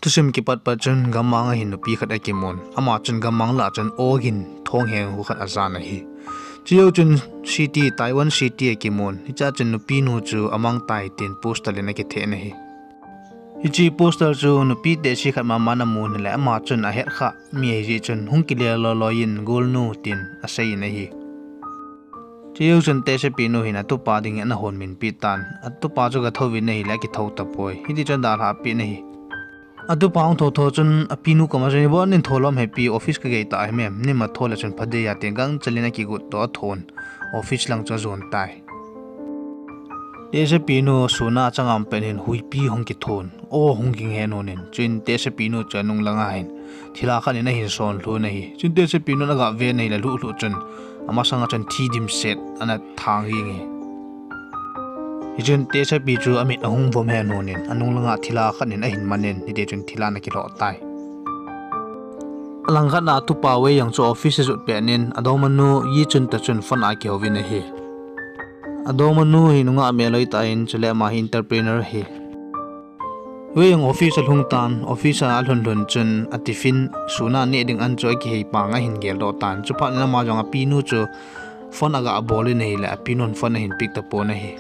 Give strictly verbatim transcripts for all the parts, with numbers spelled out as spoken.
Thusim kipat pat chun gammang a hin nupi khat akimun. Ama chun gammang lah chun ogin thong heng hu khat ajan ahi. Chujou chun city, Taiwan city akimun. Hichea chun nupi nu chu amang tai tin poster in akithe in ahi. Hiche poster chu nupi tehse khat mama in amun ahile ama chun ahet kha mi ahi jeh chun hung kile loi loi in golnu tin asei in ahi. Chujou chun tehsepi nu hin atupa dingin ana hon min pi tan. Atupa chu gathouvin ahile akithou tapoi. Hiti chun adalhah peh in ahi. Atupa hung thou thou chun apinu koma chun, "Ibol nin thou lom hepi, office kagei ta hi mem, nin ma thou le chun phadei a," tin gangchel in akigot toh athon. Office lang chu ajon tai. Tehsepi nu suna achang a um pet hin huipi hung kithon. O hung ging hen hon in. Chuin tehsepi nu chu anung langa hin thilha khat in ahin son lhun ahi. Chuin tehsepi nun aga ven ahile lhuh lhuh chun amasanga chun thi dimset ana thang ging ahi. Hichun tehsepi chu amit ahung vom hen hon in anung langa thilha khat in ahin man in hiti chun thilha ana kilhoh tai. Alang khat a atupa Wei jong chu office ajot pet in adongmanu Yi Chun toh chun phone a akihouvin ahi. Adongmanu hi nungah melhoi tah in chule ama hi entrepreneur ahi. Wei jong office alhung tan, office a alhun lhun chun atiffin suna neh ding an chu akihei pang ahin geldoh tan. Chuphat in ama jong apinu chu phone aga bol in ahile apinun phone ahin pick tapon ahi.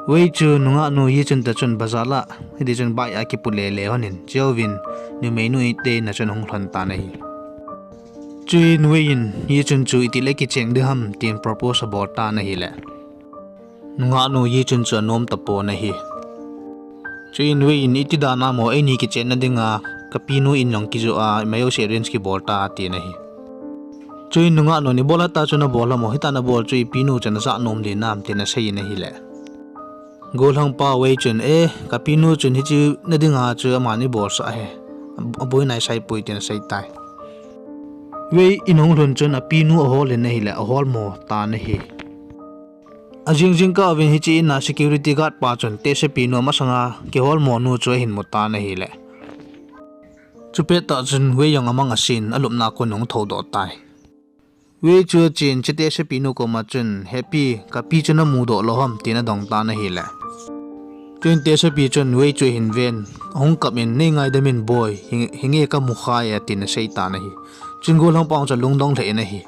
Wei chu nungahnu Yi Chun toh chun bazar a, hiti chun bike a kipu lele hon in, chujouvin numeinu te inna chun ahung lhon tan ahi. Chuin Wei in Yi Chun chu itile kicheng ding ham tin propose abol tan ahile nungahnu Yi Chun chu anom tapon ahi. Chuin Wei in iti dan a mo eini kichenna dinga kapinu in jong kijoh a, imajouse arrange kibol ta tin ahi. Chuin nungahnu in ibol hita chu nabol ham o, hita nabol chu ipinu chun ajah nom ding nam tin asei in ahile golhangpa Wei chun, e, kapinu chun hiche na dinga chu aman eibolsah ahi, aboi naisaipoi tin asei tai. Wei in ahung lhun chun apinu ahol in ahile aholmo tan ahi. Ajing jingkah uvin hiche inna security guard pa chun tehsepi nu amasanga kiholmo nu chu ahin mu tan ahile chupet tah chun Wei jong amang asin alupna kon ahung thoudoh tai. Wei chu achen, chuteh tehsepi nu koma chun, hepi, kapi chu namudoh lou ham tin adong tan ahile chuin tehsepi chun Wei chu ahin ven, ahung kap in, neingaidam in boi, hi, hinge kamukhai e tin asei tan ahi. Chuin golhangpa chu alungdong lheh in ahi.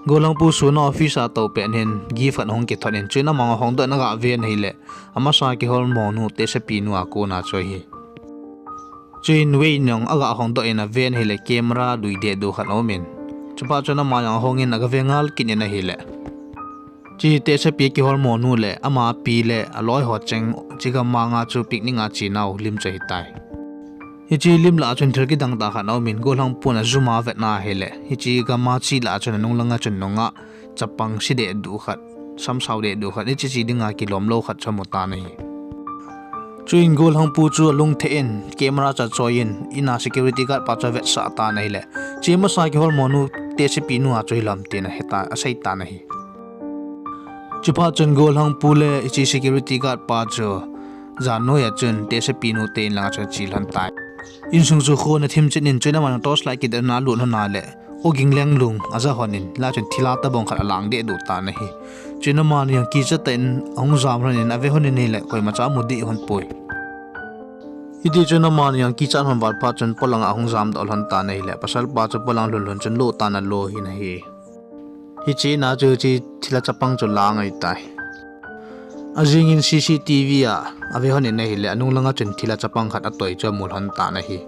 Golhangpu suna office a atou pet hin gift khat ahung kithot in chuin amang ahongdoh in aga ven ahile amasa kiholmo nu tehsepi nu a kona chu ahi. Chuin Wei in jong aga hongdoh in aven ahile camera lui dehduh khat aumin, chuphat chun ama jong ahong in aga ve ngal kit in ahile chuin tehsepi kiholmo nu le ama pi le aloiho cheng hiche gammang a chu picnic a chenau lim chu ahitai. Hiche lim lah a chun thil kidang tah khat aumin golhangpun ajum a avetna ahile hiche gamma che lah a chun anung langa chun nungah chapang se dehduh khat, samsao dehduh khat, hiche che dinga kilom lou khat chu amu tan ahi. Chuin golhangpu chu alungthim in camera chu achoi in inna security guard pa chu avetsah tan ahile, hiche masa kiholmo nu tehsepi nu a chu hilam tin ahetan, asei tan ahi. Chuphat chun golhangpu le hiche security guard pa chu jan noiya chun tehsepi nu te in langa chun ache lhon tai. Insung chu khon athim chet in chuin aman torchlight kidetna alut lhon a le oging lenglung aja lhon in, la chun thilha tabang khat alang dehduh tan ahi. Chuin amani jong kichat tah in ahung jam lhon in ave lhon in ahile koimacha amu deh lhon poi. Hiti chun amani jong kichat lhon val phat chun polanga ahung jamdoh lhon tan ahile pasalpa chu polang lhun lhun chun lo tan alo in ahi. Hiche inna chu hiche thilha chapang chu alang ahitai. Ajing in C C T V a ave lhon in ahile anung langa chun thilha chapang khat atoi chu amu lhon tan ahi.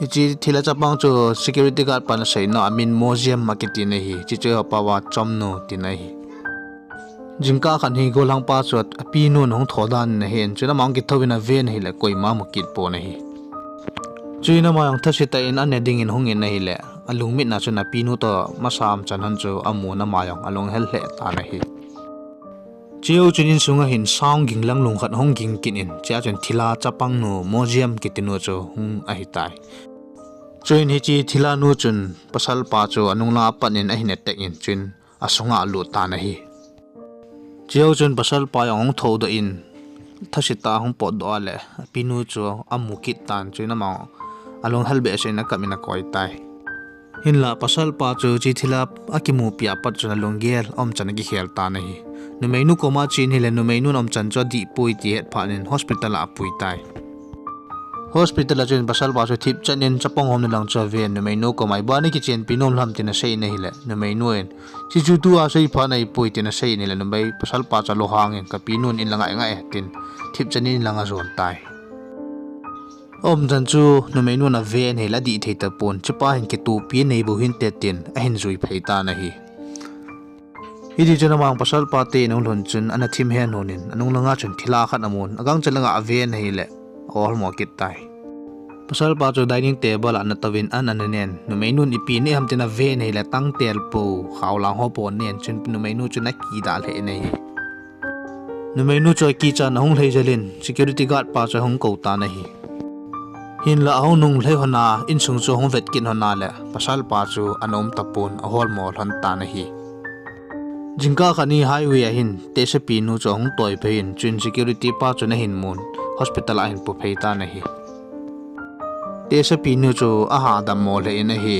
Hiche thilha chapang chu security guard pan aseina amin Mojiam akiti in ahi, hiche chu eiho pao a chomnu tina ahi. Jingkah khat hi golhangpa chu apinun ahung thou dan in ahen, chuin ama ahung kithou in aven ahile koima amu kit pon ahi. Chuin ama jong thase tah in ane dingin ahung in ahile alungmitna chun apinu toh masa umchan lhon chu amun ama jong alunghel lheh tan ahi. Chujou chun insunga hin sound ging lenglung khat ahung ging kit in, chea chun thilha chapangnu Mojiam kitinu chu hung ahitai. Chuin hiche thilhanu chun pasalpa chu anung langa pat in ahin attack in, chuin asunga alut tan ahi. Chujou chun pasalpa jong ahung thoudoh in, thase tah a ahung potdoh a le apinu chu amu kit tan, chuin ama alunghel behseh in akap in akoi tai. Hinla pasalpa chu hiche thilha akimupi a pat chun alunggel umchan akikhel tan ahi. Numeinu koma achen ahile numeinun umchan chu adihpoi ti ahet phat in hospital a apui tai. Hospital a chun pasalpa chu thipchan in chapang hom na lang chu aven, numeinu koma ibana kichenpi nom ham tin asei in ahile, numeinu in, "Chuchu tua sei pha nahipoi," tin asei in ahile, numei pasalpa chu alunghang in, "Kapinun in lang a ngai e," tin thipchan in lang ajon tai. Aumchan chu numeinun aven ahile adih thei tapon, "Chupa hin kitupi nei bou hinte," tin ahin jui phei tan ahi. Hiti chun amang pasalpa te in ahung lhun chun ana thim hen lhon in, anung langa chun thilha khat amun, agangchel langa aven ahile, aholmo kit tai. Pasalpa chu dining table a ana touvin an ana nen, numeinun ipi nei ham tin aven ahile, tangtel po, khaolang ho po nen chun numeinu chun akidah lheh in ahi. Numeinu chu akichat in ahung lhai jel in, security guard pa chu ahung kou tan ahi. Hinla ahung nung lhai lhon a, insung chu ahung vet kit lhon a le, pasalpa chu ana um tapon, aholmo lhon tan ahi. Jingkah khat ni highway a hin, tehsepinu chu ahung toi phei in, chuin security pa chun ahin mun, hospital a ahin pu phei tan ahi. Tehsepinu chu ahadammo lheh in ahi.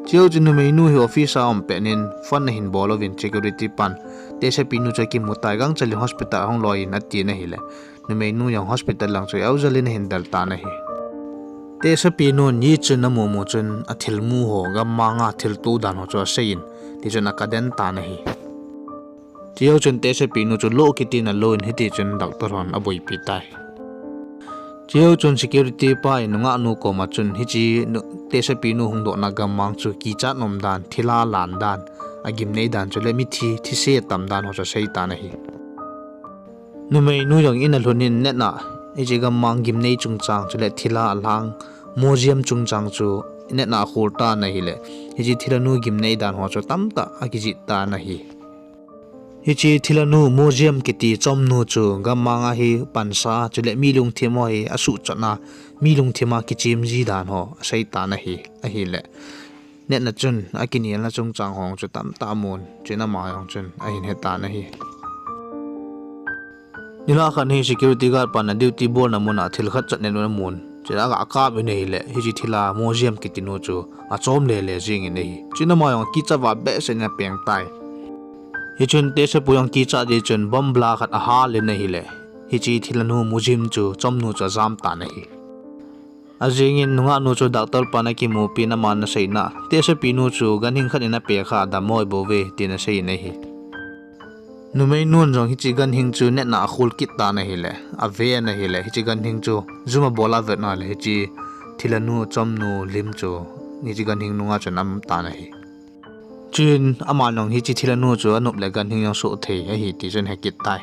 Chujou chun numeinu hi office a aum pet in, phone ahin bol uvin security pan, tehsepinu chu akimu tai, gangchel in hospital ahung loi in atin ahile, numeinu jong hospital lang chu eujel in ahin del tan ahi. Tehsepinun hichun amu mu chun athilmu ho, gammang a thilto dan ho chu asei in, tichun akap den tan ahi. Chujou chun tehsepinu chu lo kiti in alo in, hiti chun doctor hon aboipi tai. Chujou chun security pa in nungahnu koma chun hiche nu-, tehsepinu hung dohna gammang chu kichat nom dan, thilha lan dan, agimnei dan chule mithi, thise atam dan ho chu asei tan ahi. Numeinu jong in alhun in net a, hiche gammang gimnei chungchang chule thilha alang, museum chungchang chu net a akhol tan ahile, hiche thilhanu gimnei dan ho chu tamtah akijih tan ahi. Hiche thilhanu museum kiti chomnu chu gammang a hi pansa, chule mi lungthim ho hi asuhchotna, mi lungthim a kichem ji dan ho asei tan ahi, ahile, net a chun akinelna chungchang ho chu tamtah amun, chuin ama jong chun ahin he tan ahi. Nilhah khat hi security guard pan a duty bolna mun a thil khat chatnen amun, chuin aga kap in ahile, hiche thilha museum kiti nu chu achom lele jeng in ahi. Chuin ama jong kichat val behseh in apeng tai. Hichun tehsepu jong kichat jeh chun bomb bla khat ahal in ahile, hiche thilhanu museum chu chomnu chu ajam tan ahi. Ajing in nungahnu chu doctor pan akimupi in aman aseina, tehsepinu chu ganhing khat in apeh kha adammo hibouve, tin asei in ahi. Numeinun jong hiche ganhing chu net a akhol kit tan ahile, aven ahile, hiche ganhing chu zoom abol a avet na le, hiche thilhanu chomnu lim chu hiche ganhing nunga chun aum tan ahi. Chuin aman jong hiche thilhanu chu anop le ganhing jong soh thei ahi ti chun ahe kit tai.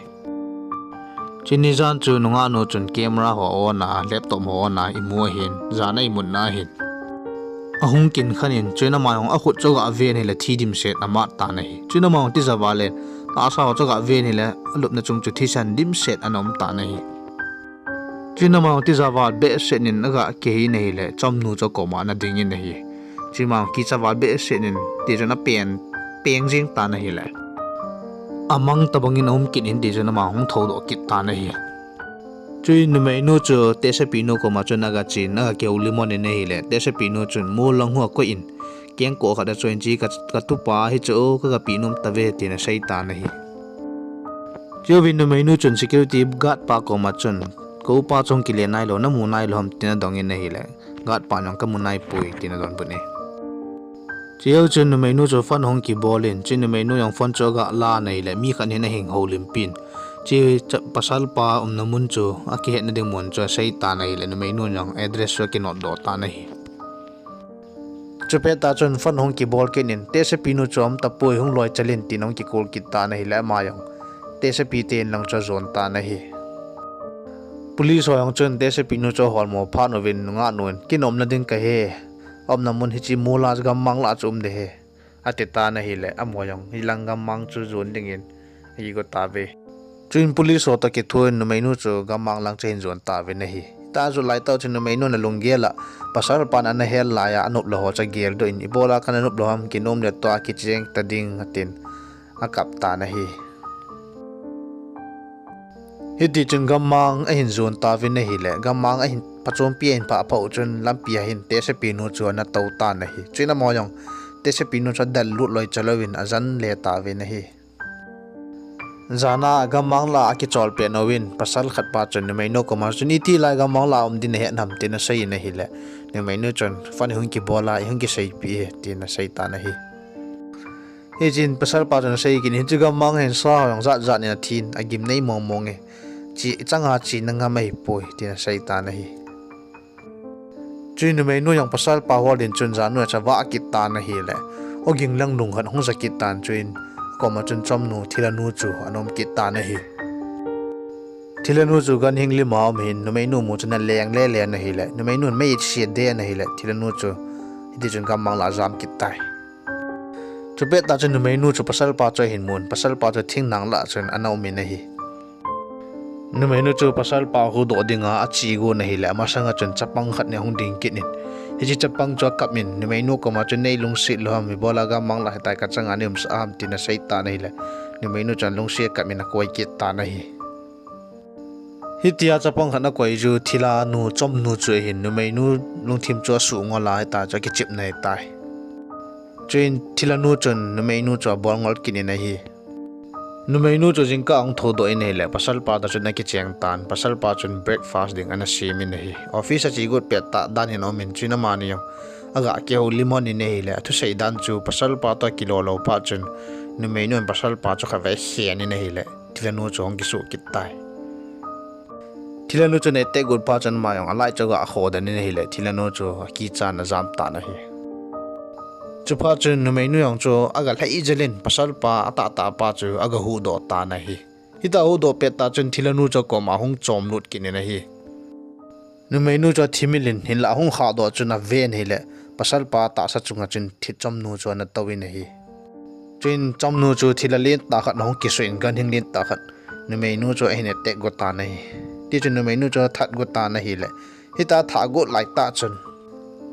Chuin nijan chu nungahnu chun camera ho on a, laptop ho on a, imu ahin, jan a imutna ahin, ahung kin khan in, chuin ama jong akhut chu aga ven ahile thi dimset amat tan ahi. Chuin ama jong tija val in, tahsa ho chu aga ven ahile, alupna chung chu thisan dimset ana um tan ahi. Chuin ama jong tija val behseh in aga kihei in ahile, chomnu chu akoma ana ding in ahi. Chuin ama jong kichat val behseh in, tichun apen, peng jeng tan ahile, amang tobang in aum kit in, tichun ama jong hung thoudoh kit tan ahi. Chuin numeinu chu tehsepinu koma chun aga chen, aga kihoulim on in ahile, tehsepinu chun mol lang hu akoi in, kengkoh khat achoiyin, hiche ka, katupa hichu kagapi nom tave, tin asei tan ahi. Chujouvin numeinu chun security guard pa koma chun, koupa chu hung kile nailou, namu nailou ham, tin adong in ahile, guard pan jong kamu naipoi, tin adonbut e. Chujou chun numeinu chu phone ahung kibol in, chuin numeinu jong phone chu aga lan ahile, mi khat in ahin houlimpin, hiche cha-, pasalpa umna mun chu akihetna ding mun chu asei tan ahile, numeinu jong address chu akinotdoh tan ahi. Chupet tah chun phone ahung kibol kit in, tehsepinu chu aum tapoi, hung loichal in, tin ahung kicall kit tan ahile, ama jong tehsepi te in lang chu ajon tan ahi. Police ho jong chun tehsepinu chu aholmo phat uvin nungahnu in, kin umna ding kahi, aumna mun hiche mol a gammang lah chu um ding ahi, ati tan ahile, amaho jong hilang gammang chu jon dingin akigo tauve. Chuin police ho toh kithoin numeinu chu gammang lang chu ahin jon tauvin ahi. Hita chu lai tah chun numeinun alunggel a, pasalpan ana hel laiya anop lou ho chu ageldoh in, ibola kana nop lou ham, kinom le tua kicheng tading, atin akap tan ahi. Hitichun gammang ahin jon tauvin ahile, gammang ahin phachompi ahin phah phah u chun lampi a hin tehsepinu chu ana tou tan ahi. Chuin amaho jong tehsepinu chu adel lut loicha louvin ajan le tauvin ahi. Jana gammang lah a kichol pet uvin pasal khat pa chun numeinu koma chun, "Iti lai gammang lah a um ding nahet ham?" tin asei in ahile, numeinu chun, "Phone hung kibol a, hung kiseipeh e," tin asei tan ahi. Hichun pasal pa chun asei kit in, "Hichu gammang ahin, sa ho jong jat jat in athin, agimnei mong mong e. Chi, ichanga chena ngam ahipoi," tin asei tan ahi. Chuin numeinu jong pasal pa hol ding chun jana chu avah kit tan ahile, ogin lang lung khat hung ja kit tan, chuin akoma chun chomnu thilha nu chu ana um kit tan ahi. Thilha nu chu ganhing lim a um ahin, numeinu mu chun aleng le le in ahile, numeinu in mei sia den ahile, thilha nu chu hiti chun gammang lah a ajam kit tai. Chupet tah chun numeinu chu pasal pa chu ahin mun, pasal pa chu thingnang lah chun ana um in ahi. Numeinu chu pasal pa huhdoh dinga ache got in ahile, amasanga chun chapang khat in ahung ding kit in, hiche chapang chu akap in, numeinu koma chun, "Nei lungset lou ham, ibola gammang lah hitia kachanga nei umsah ham?" tin asei tan ahile, numeinu chun alungset akap in akoi kit tan ahi. Hitia chapang khat in akoi chu thilha nu, chomnu chu ahin, numeinu lungthim chu asuh ngol a, hitia chu akichep nai tai. Chuin thilha nu chun numeinu chu abol ngol kit in ahi. Numeinu chu jingkah ahung thoudoh in ahile, pasal pa toh chun akicheng tan, pasal pa chun breakfast ding ana sem in ahi. Office ache got pet tah dan hin aum in, chuin amani jong aga kihoulim lhon in ahile, athusei dan chu pasal pa toh akilo lou phat chun, numeinu in pasal pa chu khatvei akhen in ahile, thilha nu chu ahung kisoh kit tai. Thilha nu chu ana attack got phat chun ama jong alai chu aga khoden in ahile, thilha nu chu akicha in ajam tan ahi. Chuphat chun numeinu jong chu aga lhai jel in pasal pa atahtah pa chu aga huhdoh tan ahi. Hitia ahuhdoh pet tah chun thilha nu chu akoma ahung chomlut kit in ahi. Numeinu chu athimil in, hinlah ahung khahdoh chun aven ahile, pasal pa tahsa chunga chun thi, chomnu chu ana tou in ahi. Chuin chomnu chu thilha lentah khat ahung kisoh in, ganhing lentah khat numeinu chu ahin attack got tan ahi. Tichun numeinu chu athat got tan ahile, hitia athat got laitah chun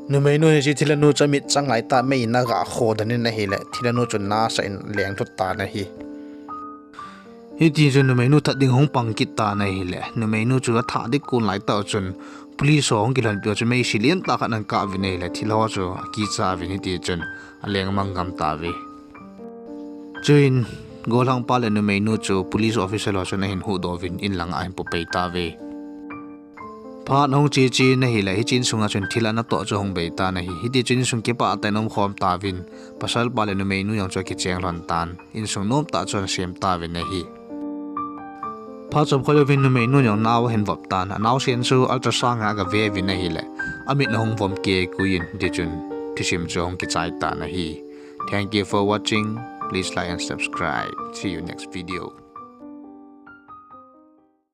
numeinu hiche thilha nu chu amit chang laitah mei in aga khoden in ahile, thilha nu chu nasah in aleng lhu tan ahi. Hitichun numeinu that ding ahung pang kit tan ahile, numeinu chu athat ding kon laitah chun police ho ahung kilhonpi u chun meisi lentah khat ana kap uvin ahile, thilha ho chu akicha uvin, hitichun aleng amang gam tauve. Chuin golhang pa le numeinu chu police officer ho chun ahin huhdoh uvin, inlanga ahin pupei tauve. Phat ahung che che in ahile, hiche insunga chun thilha natoh chu ahung bei tan ahi. Hitichun insung kipah tah in aumkhom tauvin, pasal pa le numeinu jong chu akicheng lhon tan, insung nomtah chu ana sem tauvin ahi. Phat chomkhat jouvin numeinu jong nao ahin vop tan, anaosen chu ultrasound a agave uvin ahile, amit ahung vom kikoi in, tichun thusim chu ahung kichai tan ahi. Thank you for watching. Please like and subscribe. See you next video.